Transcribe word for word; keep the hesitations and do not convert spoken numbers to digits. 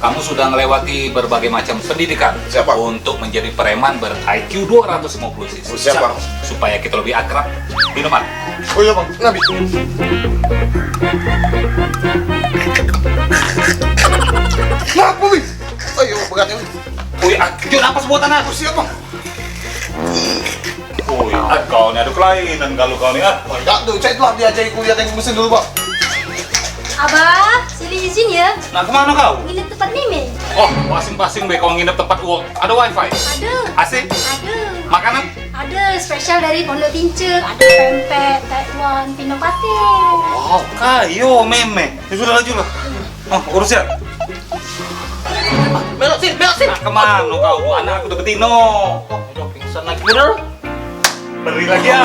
Kamu sudah melewati berbagai macam pendidikan. Siap, Bang. Untuk menjadi preman ber-I Q dua ratus lima puluh, Sis. Oh, siap, Bang. Supaya kita lebih akrab, minum, Bang. Oh iya, Bang. Nabi. Nah, Bumi. Ayo, beratnya. Oh iya, Jun, apa sebutan aku? Siap, Bang. Oh iya, kau ni ada kelainan kalau kau ni, ah. Oh, dak tu, cek lah diajari kuliah teknik mesin dulu, Bang. Abah, sili izin ya. Nak kemana kau? Nginep tempat Meme. Oh, pasing-pasing be kau nginep tempat uang. Ada wifi? Ada. A C? Ada. Makanan? Ada, spesial dari Pondok Tincek, ada pempek, tekwan, pino pate. Wow, kayo Meme. Ya sudah, laju lah. Oh, urus ya. Belok sini, belok sini. Nak kemana kau? Anak aku tu betino. Oh, udah pingsan lagi, bener. Beri lagi ya.